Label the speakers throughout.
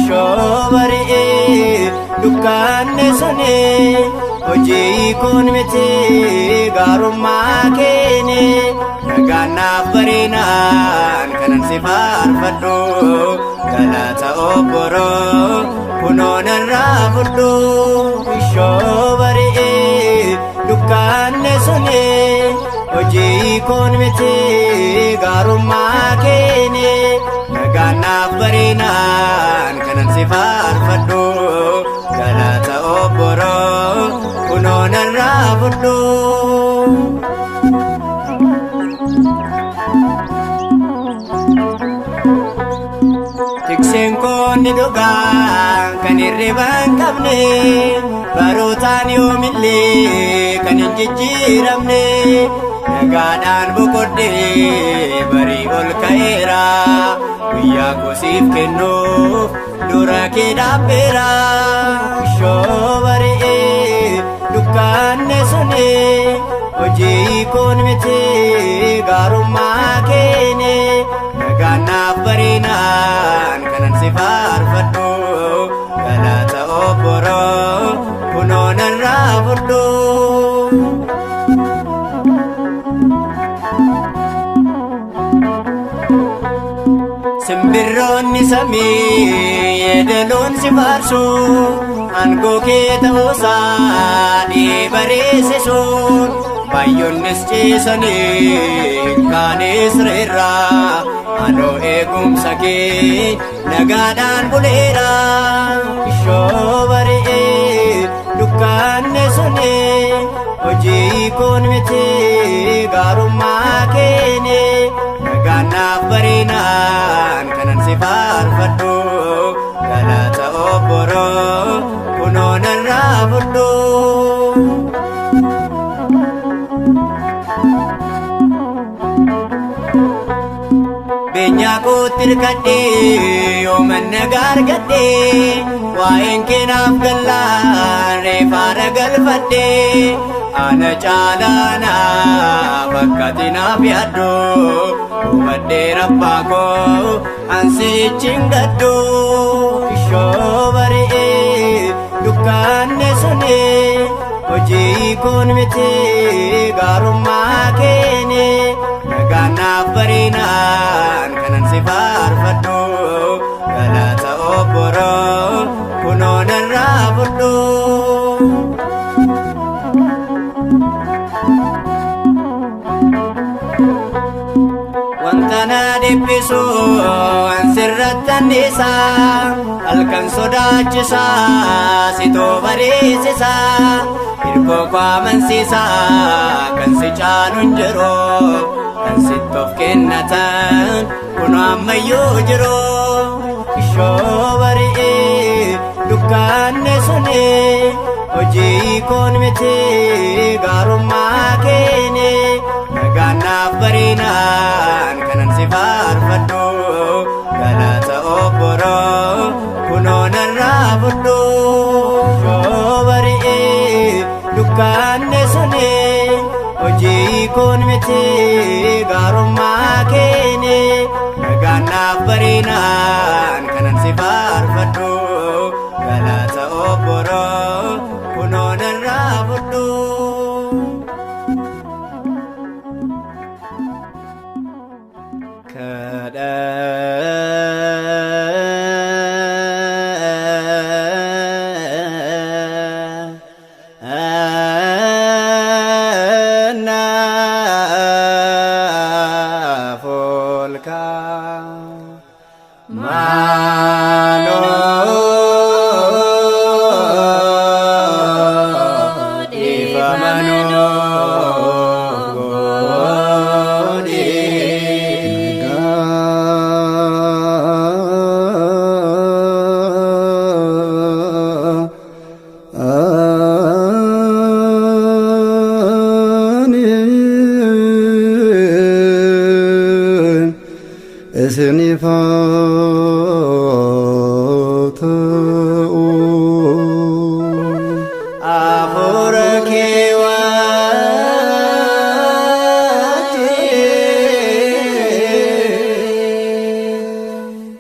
Speaker 1: Shoo dukkanni suni hojii kun miti gaarummaa keeni nagaannaaf barinaan kanan si faarfadhu galata obboroo kunoo narraa fudhu. Shoo bari'ee dukkanni suni hojii kun miti gaarummaa keeni nagaannaaf barinaan kanan si faarfadhu galata obboroo kunoo narraa fudhu. Tikseen koo ni dhugaa kan hirriba hin qabne barootaan yoomillee kan hin jijjiiramne nagaadhaan boqodhee barii ol ka'eera guyyaa kosiif kennuuf dura kee dhaabbeera. Shoo bari'ee dukkanni suni hojii kun miti gaarummaa keeni nagaannaaf barinaan kanan si faarfadhu galata obboroo kunoo narraa fudhu. Simbirroonni samii yeedaloon si faarsu aangoo kee ta'uusaa dhiibareessisuun baay'oonnis ciisanii kaanis reerraa anoo eegumsa kee nagaadhaan buleera. Shoo bari'ee dukkanni suni hojii kun miti gaarummaa keeni nagaannaaf barinaan kanan si faarfadhu galata obboroo kunoo narraa fudhu. Beenyaa kootti hirkadhee yooman nagaa argadhee waa'een keenaaf gallaan reefaara galfadhee ana caalaanaaf akkati naaf yaaddu hubadhee rabbaa koo ansichi hin gaddu. Shoo bari'ee dukkanni suni hojii kun miti gaarummaa keeni nagaannaaf barinaan kanan si faarfadhu galata obboroo kunoo narraa fudhu. Wanta na dhiphisu an sirratti anniisa halkan sodaachisa sitoo bariisisa hirkoo koo amansiisa kan si caalu hin jiru kan sitti of kennatan kunoo ammayyuu jiru. Shoo bari'ee dukkanni suni hojii kun miti gaarummaa keeni nagaannaaf barinaan kanan si faarfadhu galata obboroo kunoo narraa fudhu. Shoo bari'ee dukkanni suni hojii kun miti gaarummaa keeni nagaannaaf barinaan kanan si faarfadhu galata obboroo kunoo narraa fudhu. Kadhannaa folkaa maaloo.
Speaker 2: Isiniif haa ta'u.
Speaker 1: Hafuura kee wajjin.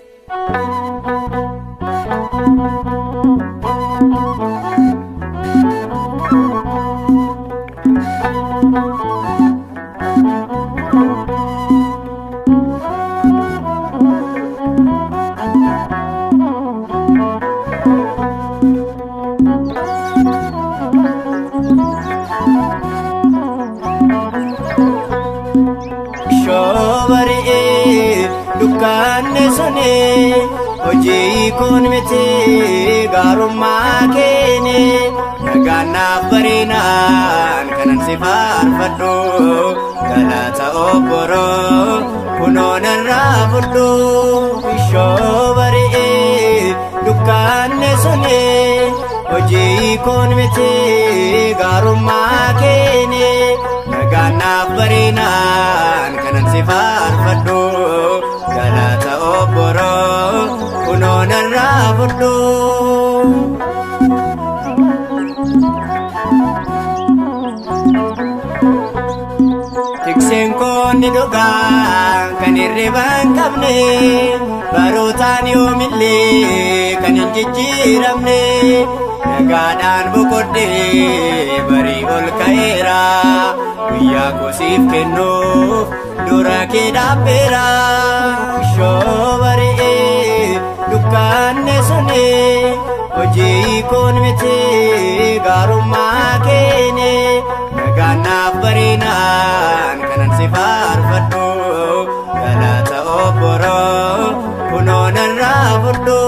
Speaker 1: Shoo bari'ee dukkanni suni hojii kun miti gaarummaa keeni nagaan naaf barinaan kanan si faarfadhu galata obboroo kunoo narraa fudhu. Shoo bari'ee dukkanni suni hojii kun miti gaarummaa keeni nagaan naaf barinaan kanan si faarfadhu galata obboroo kunoo narraa fudhu. Tikseen koo ni dhugaa kan hirriba hin qabne, barootaan yoomillee kan hin jijjiiramne. Nagaadhaan boqodhee barii ol ka'eera, guyyaa kosiif kennuuf dura kee dhaabbeera. Shoo bari'ee dukkanni suni hojii kun miti gaarummaa keeni nagaan naaf barinaan kanan si faarfadhu galata obboroo kunoo narraa fudhu.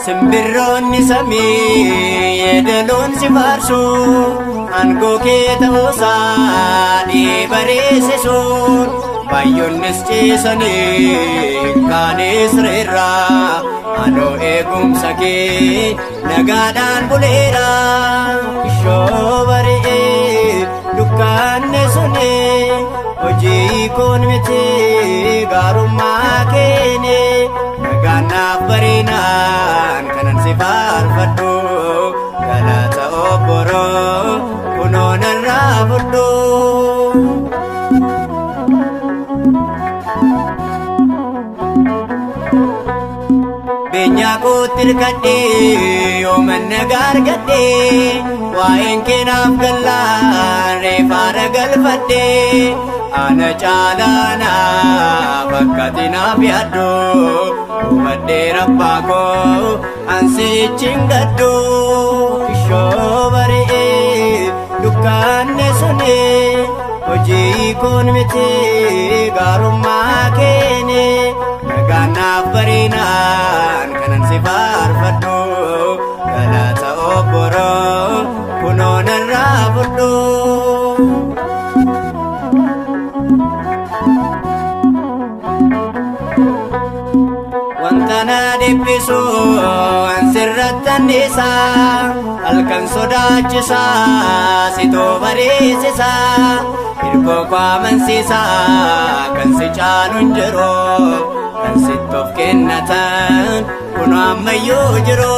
Speaker 1: Simbirroonni samii yeedaloon si faarsu, aangoo kee ta'uusaa ni bareessisuun. Baay'oonnis ciisanii kaanis reerraa, anoo eegumsa kee nagaadhaan buleera. Shoo bari'ee dukkanni suni hojii kun miti gaarummaa keeni nagaan naaf barinaan kanan si faarfadhu galata obboroo kunoo narraa fudhu. Beenyaa kootti hirkadhee yooman nagaa argadhee, waa'een keenaaf gallaan reefaara galfadhee, ana caalaanaaf akkati naaf yaaddu hubadhee, rabbaa koo ansichi hin gaddu. Shoo bari'ee dukkanni suni hojii kun miti gaarummaa keeni nagaan naaf barinaan kanan si faarfadhu galata obboroo kunoo narraa fudhu. Wanta na dhiphisu an sirratti anniisa, halkan sodaachisa sitoo bareessisa, hirkoo koo amansiisa kan si caalu hin jiru, kan sitti of kennatan kunoo ammayyuu jiru.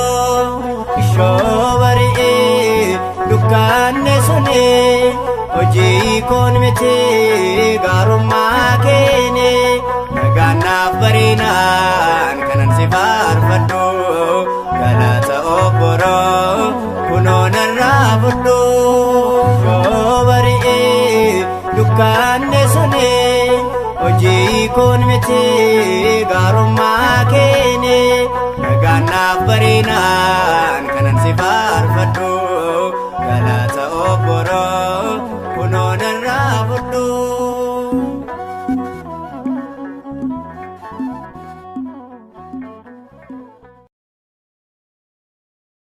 Speaker 1: Shoo bari'ee dukkanni suni hojii kun miti gaarummaa keeni nagaan naaf barinaan kanan si faarfadhu galata obboroo kunoo narraa fudhu. Shoo bari'ee dukkanni suni hojii kun miti gaarummaa keeni nagaan naaf barinaan kanan si faarfadhu.